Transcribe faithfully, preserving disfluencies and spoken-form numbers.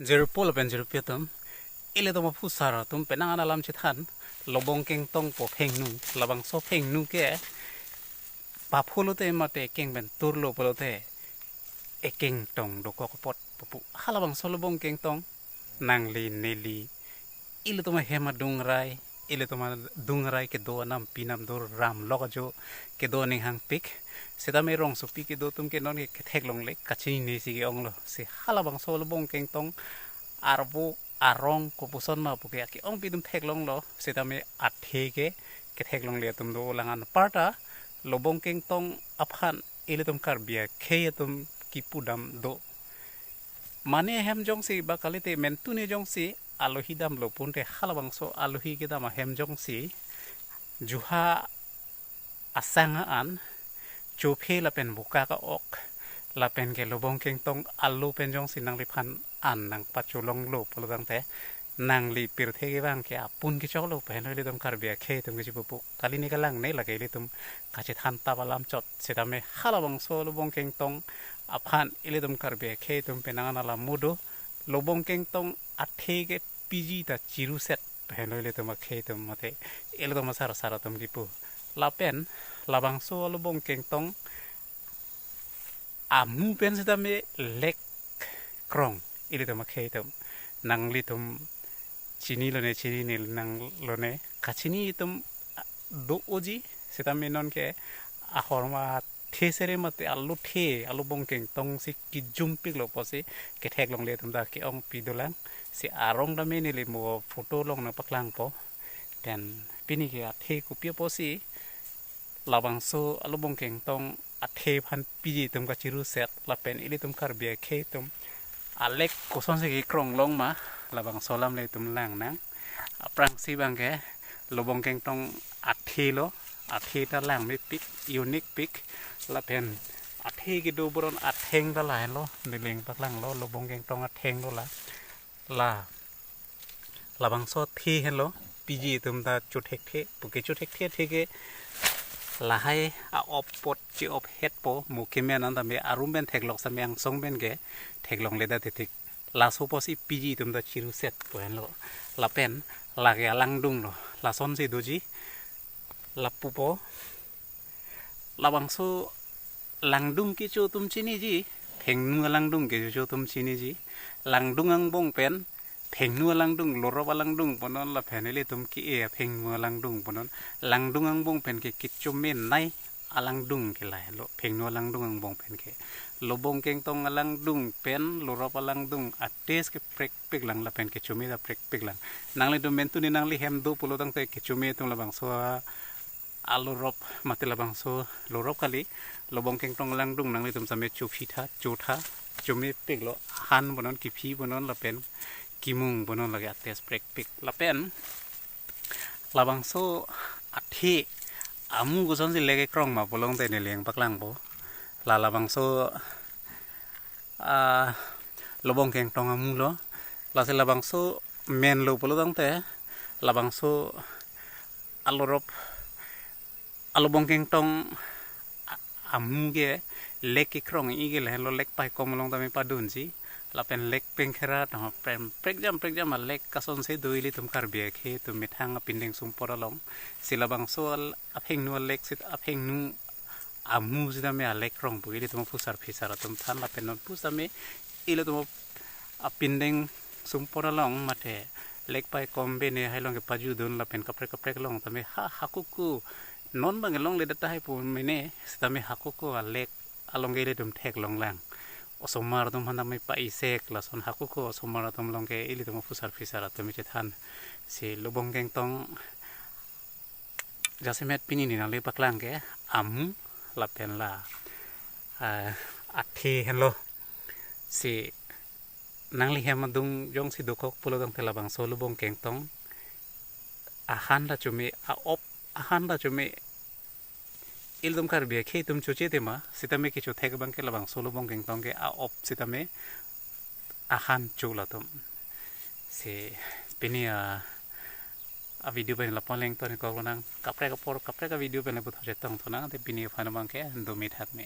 Jirpo lapen jirpi atum, ilitum aphusar atum penang an alam chethan, Lobong Kengtong pu aphengnu, labangso aphengnu ke paphu lote mate ekeng pen turlo pulote ekeng tong dokok apot pupu. Halabangso Lobong Kengtong nangli neli ilitum ahem adungrai, ilitum adungrai kedo anam pinam dur ram lok ajo kedo aning hangpik. Sitame rongsopi kedo atum ke non ke kethek longle, kachinine si ke-onglo. Si halabangso Lobong Kengtong arvo arong kopuson ma puke ake-ongpi atum theklonglo, sitame athe ke kethek longle atum do. Lang anparta Lobong Kengtong aphan ilitum Karbi akhei atum kipudam do. Mane ahem jongsi ba kalite mentune jongsi alohi damlo punte halabangso alohi kedam ahem jongsi juha asang an chophe lapen buka ka-ok lapen ke Lobong Kengtong alo pen jongsi nangliphan an nangpacholonglo pulotangte nangli pirthe kevang ke apun kechoklo pu henlo ilitum Karbi akhei atum kechipupu. Kali ne kalang ne lake ilitum kachethan tap alam chot. Sitame halabangso Lobong Kengtong aphan ilitum Karbi akhei atum penang an alam mudo, Lobong Kengtong athe ke piji ta chiruset pu henlo ilitum akhei atum mate ilitum asar sar atum kipu. Lapen labangso Lobong Kengtong amu pen sitame lek krong ilitum akhei atum. Nanglitum chinilo ne chinine nanglone, kachini atum do-oji. Sitame non ke ahormu athe sere mate alo the, a-Lobong Kengtong si kijumpiklo pusi kethek longle atum ta ke-ongpi dolang. Si arong tame neli mo photo along nangpaklangpo. Then pini ke athe kopi apotsi labangso a-Lobong Kengtong athe aphan piji atum kachiruset lapen ilitum Karbi akhei atum alek kosonsi kekrong long ma, labangso alam le itum langnang. Aphrangsi abang ke Lobong Kengtong athe lo, athe ta langmepik, unique pik, lapen athe kedo boron atheng ta lahenlo, neli nangpaklanglo, Lobong Kengtong atheng lo la. La labangso athe henlo piji atum ta chothekthe, puke chothekthe athe ke lahai a-op apot che-op hetpo, mo kemen an tame arum pen theklok sitame angsong pen ke theklongle ta thetik. Laso apotsi piji atum ta chiruset pu henlo. Lapen lake alangdung lo, lasonsi doji, lapupo. Labangso langdung kecho atum chiniji, phengnu alangdung kecho atum chiniji. Langdung angbong pen phengnu alangdung, lorop alangdung punon lapen ilitum ke-e aphengnu alangdung punon. Langdung angbong pen ke kechomenei alangdung ke lahenlo, phengnu alangdung angbong pen ke. Lobong Kengtong alangdung pen lorop alangdung a-taste ke prekpik lang lapen kechome ta prekpik lang. Nanglitum mentune nangli hem do pulotangte kechome atum labangso a-lorop mate labangso lorop kali, Lobong Kengtong alangdung nanglitum sitame chophi tha, cho tha, chomepiklo, han punon, kiphi punon lapen kimung punon, lake a-taste prekpik. Lapen labangso athe amu kosonsi lek kekrong ma pulotangte neli nangpaklangpo. La labangso, ah, Lobong Kengtong amu lo. Lasi labangso menlo pulotangte labangso a-lorop a-Lobong Kengtong a-, amu ke lek kekrong-i ke lahenlo, lek paikom along tame padunji. Lapen lek pengkhera tang prem prekjam prekjam alek kasonsi do ilitum Karbi akhei atum methang apindeng sumpot along. Si labangso al-, aphengnu alek sit aphengnu amu sitame alek krong pu ilitum aphusar phisar atum than lapen non pusitame ilitum apindeng sumpot along mate lek paikom bene hai along kepajudun lapen kaprek kaprek along tame ha hakuku non abang longle tahai pu mene sitame hakuku alek along ke ilitum theklonglang. Osomar atum aphan tame pa-isek lason hakuku osomar atum along ke ilitum aphusar phisar atum chethan. Si Lobong Kengtong jasemet pini ne nangli paklang ke amu lapen la, ah, athe henlo. Si nangli hem adung jongsi dokok pulotangte labangso Lobong Kengtong ahan ta chome, a-op ahan ta chome. Ilitum Karbi akhei atum choche tema sitame kechothek abang ke labangso Lobong Kengtong ke a-op sitame ahan cho latum. Si pini a, a-video pen lapu along toni koklonang, kaprek apor kaprek a-video pen lapu thor chetong tonang, te pini aphan abang ke do me thak me.